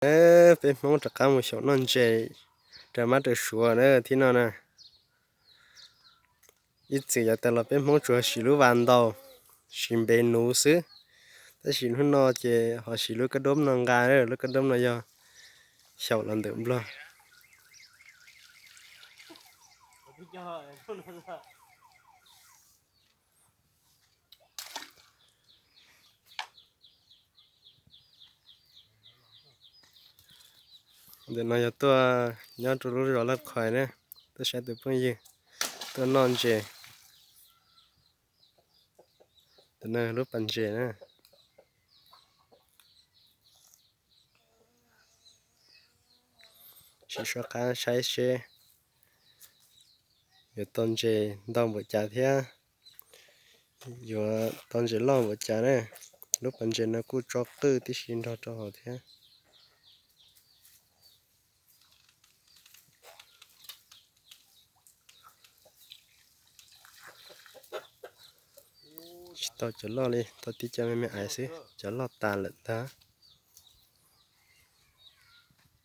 Peb Hmoob rov qab mus xyaum noj ntses raws mab raws suav na thib no na. Ib txwm yav tas los peb Hmoob tsuas siv lub vas ntaus, siv npev nuv xwb, tab sis hnub no ces ho siv lub kab dob no nqa, lub kab dob no yog xyaum los ntawm Nplog. Ntawm no yog tuaj nyob rau lub zos Laj Khais na, tuaj saib tus phooj ywg tuaj noj ntses. Tus no lub pas ntses na. Sim soj qab saib seb yuav tau ntses ntau npaum cas thiab yuav tau ntses loj npaum cas na. Lub pas ntses no kuj tso qwj tib si nrog rau hauv thiab. Tsis tau cov loj li, tau tib co me me ais xwb, cov loj tas lawm ntag.